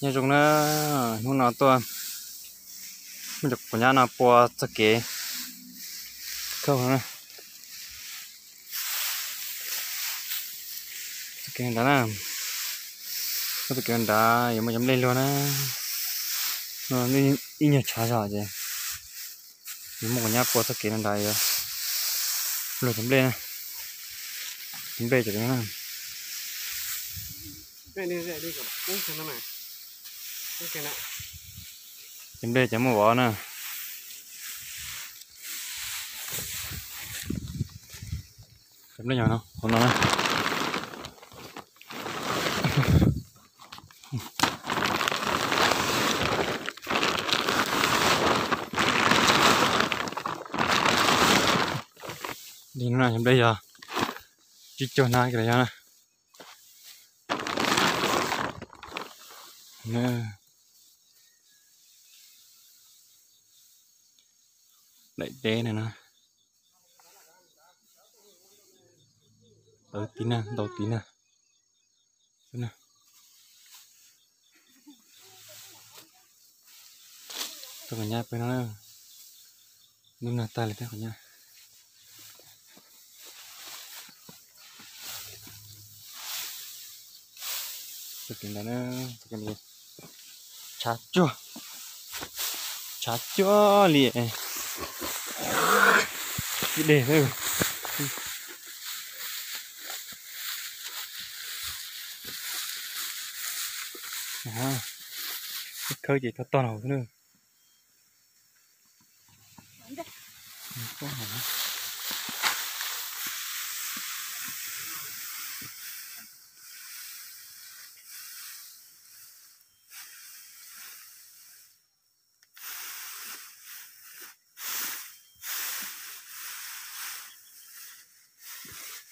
Nyob zoo na, hnub no tuaj muab cov quav nyab no pua txoj kev khawb na. Txoj kev nrad na, txoj kev nrad yuav muaj cov nplej luag na. Ib nyuag tshav zog ces yuav muab quav nyab pua txoj kev no nrad yuav luag cov nplej na. Cov nplej cov Cov nplej cov muaj vov na. Cov nplej no hauv no na. Li no cov nplej yog tsib caug hnab kiag los yog na. Daim teb no na. Tawv tib nag ntau tib nag. Tau quav nyab peb no, lub nag tag li thiab quav nyab. Tshav cuag, tshav cuag li ib deg. Khawb ces tog tog no xwb na.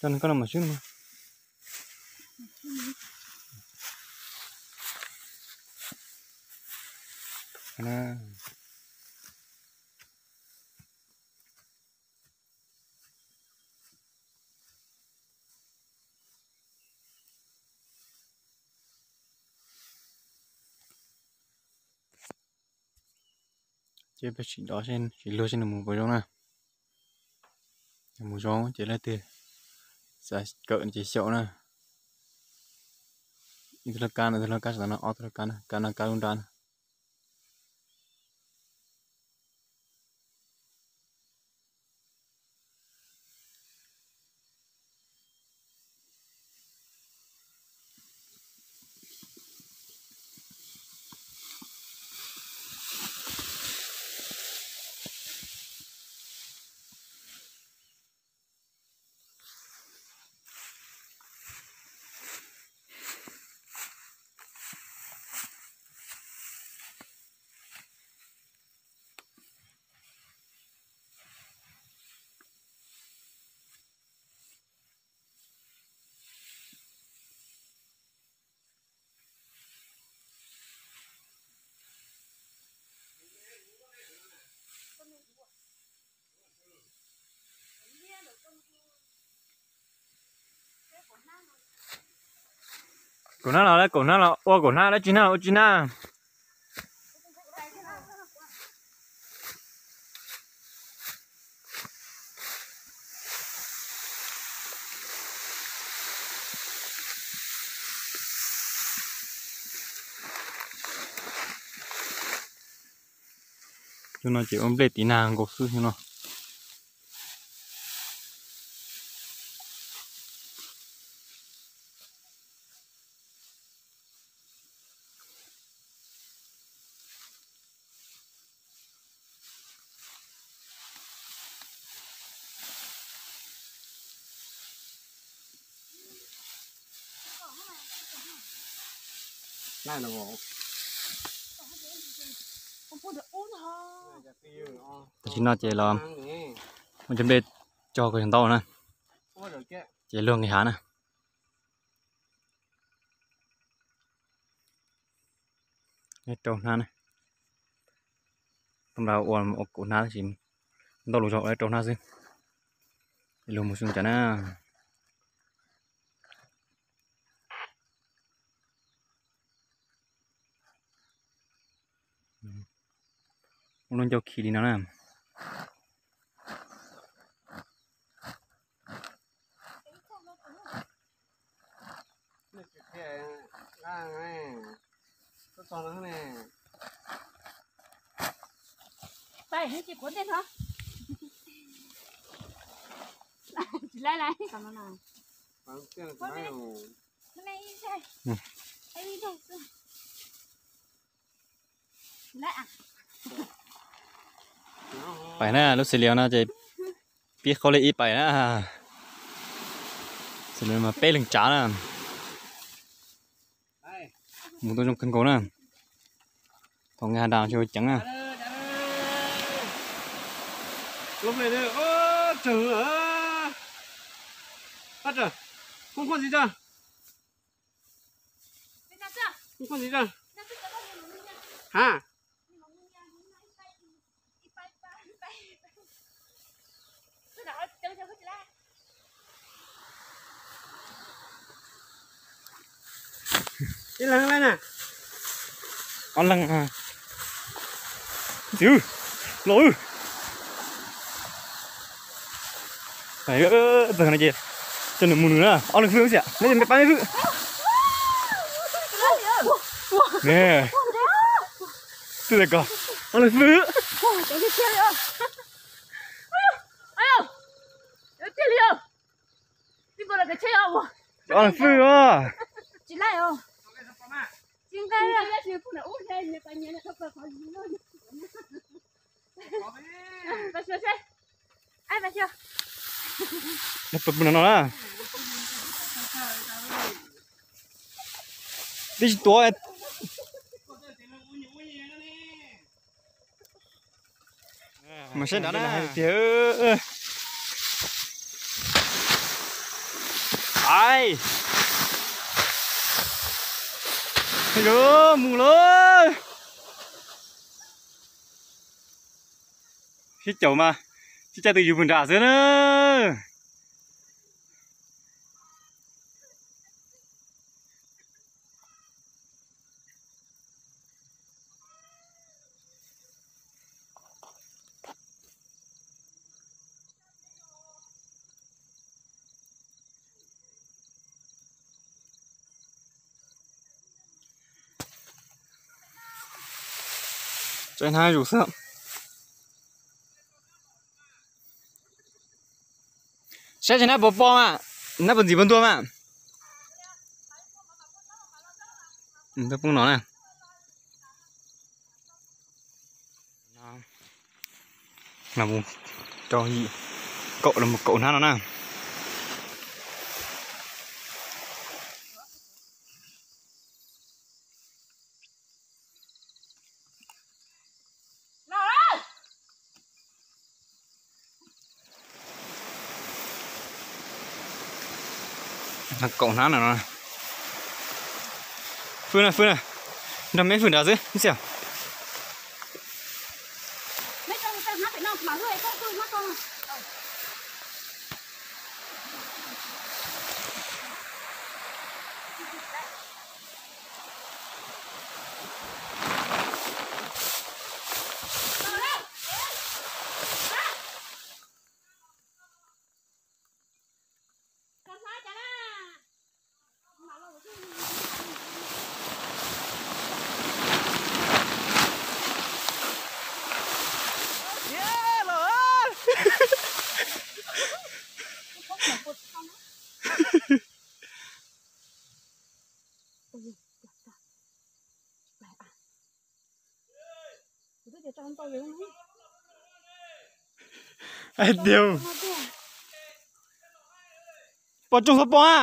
Coj nws koj no mas swb no. Ces peb sim dov, sim luag seb nws mus puas zoo na. Yog mus zoo ces leej twg xav kawm no ces xyaum na. Ib tug laj kab no, ib tug laj kab saum no, ob tug laj kab na, kab no kab lub nrab na. Kaum hnab los, kaum hnab los ua kaum hnab, dab tsi hnab los ua tsi hnab. Cov no ces ua nplej tiv nag nkaus xwb no. Tam sim no ces los muab cov nplej tso kom ntau na, ces luag nqis hav na. Rau hnab na, tau nra ua ua kaum hnab tab sis ntau lus zog ua rau hnab xwb. Luag mus xyoo cas na. Ua lub ncauj khi li no na. Pais na, lub xws li no ces pib qhov li ib pais na. Xws li mas peb leeg tsav na. Mus tuaj zoo kawg nkaus na. Thaum nqis hav nram tsis ua ceev na. Ib leeg na. Ob leeg. Txiv, los. Txog no ces coj nws mus nws na, ob leeg fwj xwb, neb pab neb fwj. Twb tsis koj, ob leeg fwj. Ob leeg fwj os. Pw no no na. Twb tsis tuav. Mas saib nrad na tiag. Ai, mus lawm. Sib caum mas sib caij twj ywm pw nram xwb na. Tsaib hnab zus xwb. Saib tsaib hnab puas pom mas, hnab puas ntxim puas ntuag mas. Poob no na. Rau yim kaum los mus kaum hnab no na. Kaum hnab no. Fwj na, fwj na. Nrog meb fwj nrad xwb, ib txhia. Hais tias pom tsoom xov pom a.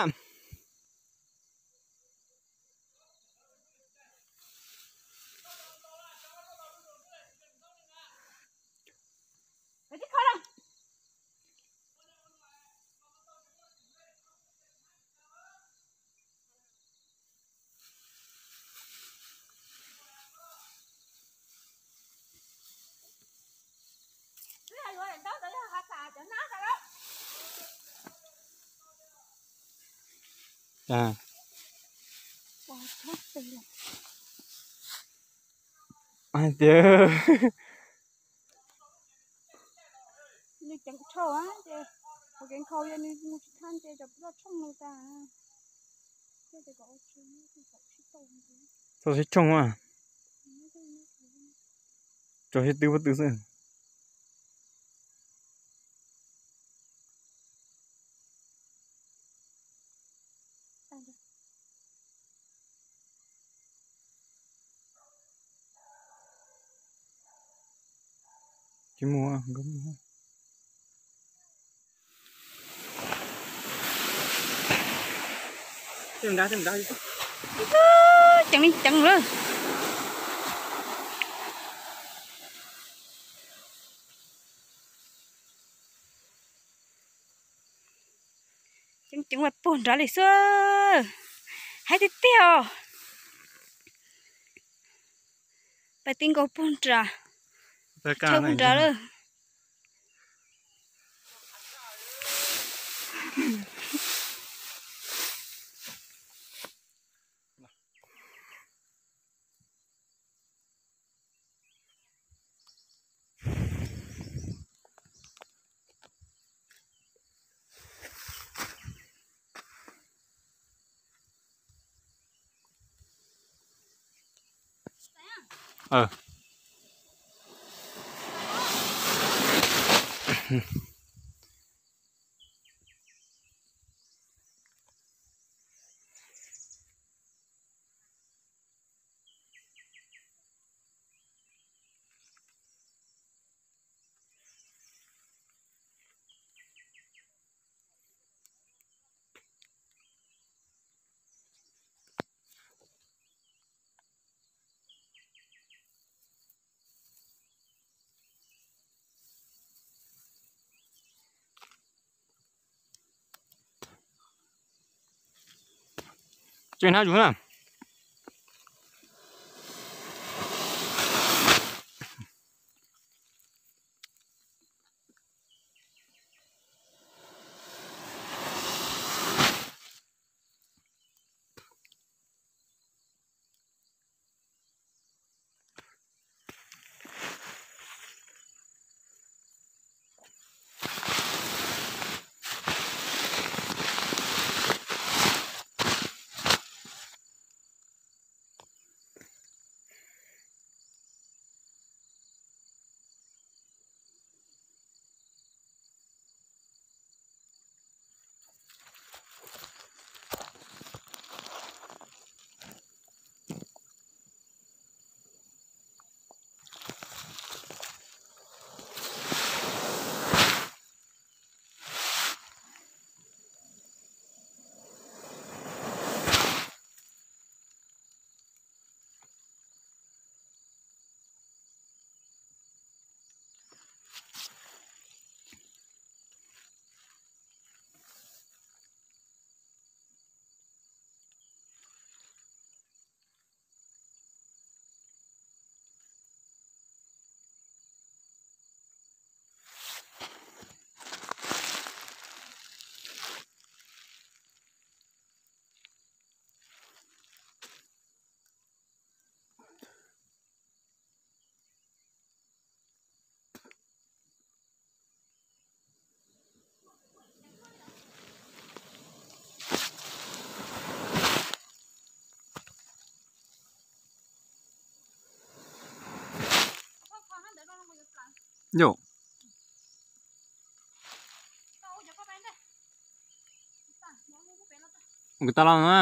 Tias nws ceev dhau ces hauv kev nkhaus yog nws mus tsis thaj ces cov loj tshooj nws tas. Txog sib tshooj a, tso sib twb pob tw xwb. Tsis muaj. Ceev li ceev lawm. Ceev ceev mas puag nrad li xwb. Haib tiag tiag os. Pais ti nkaus puag nrad. Chaw puag nrad lawm. Tseem hnab zus na. Yus, ua tau los na.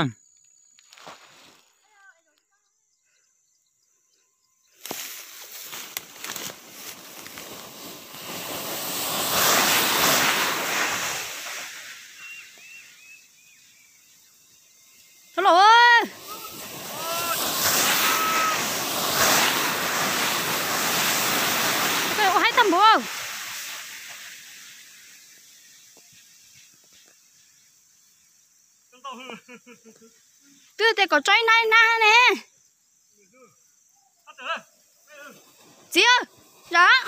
Thov los, ua haib tag npaum. Twb tias kom tso ib hnab ib hnab ne. Txiv, zam.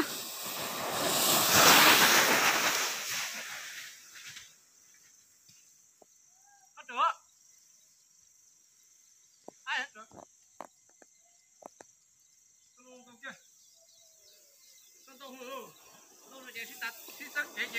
Yog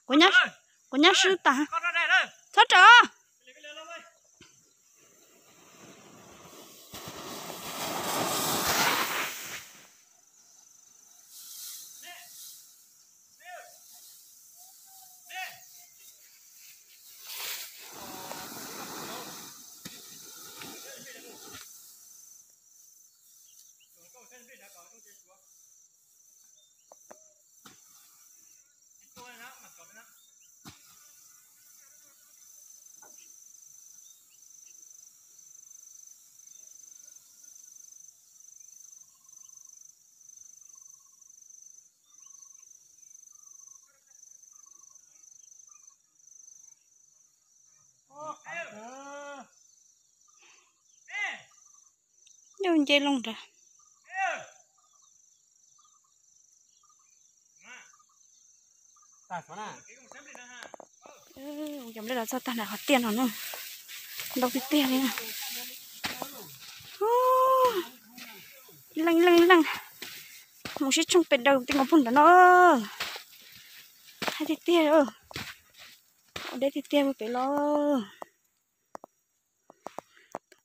kuv nyob, kuv nyob swb tas. Txhob rawm. Nyuj nce loo nrad. Ua cov nplej los txog tag nram qhov tiaj no na. Ntau tiag tiag li na. Ib leej ib leej ib leej mus sib tshooj pes daws ti nkaus puag nram no. Hais tiag tiag, ua deb tiag tiag puag pem los.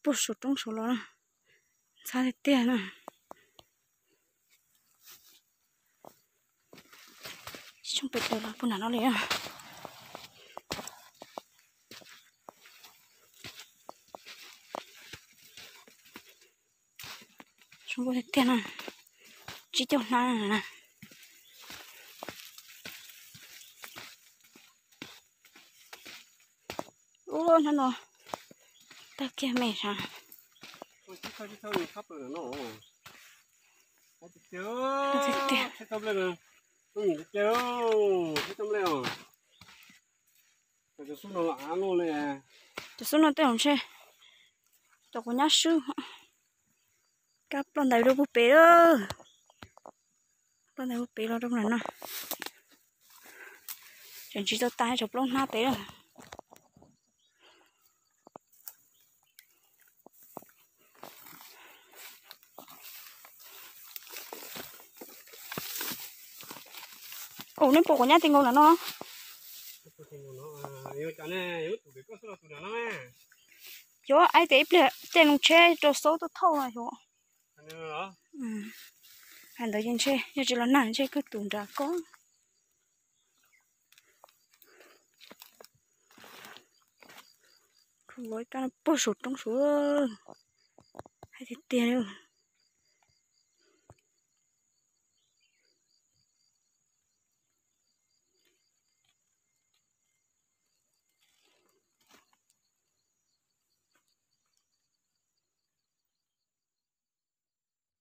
Puag saum roob saud los na. Ntxhab tiag tiag na. Sib tshooj pes daws los puag nram no li. Zoo nkauj tiag tiag na. Tsib caug hnab na. Ub, hnab no tag kiag me sav. Tiag tiag. Cov xub no tej zaum ntshe cov kuv nyab swb. Kab ploj ntais rau puag pem lawm. Ploj ntais puag pem los rau nram no. Tseem tsis tau tas, tshuav plaub hnab pem lawm. Ua, nej pom kuv nyab ti nkaus nram no. Xyov, aib tias ib pliag caij loo tsheb rau xauj tuaj thauj no xyov. Hais ntawd ces ntshe yog tsis los nag ntshe kawg tus nram ko. Khuv lov kab puag saum roob saud. Hais tiag tiag li.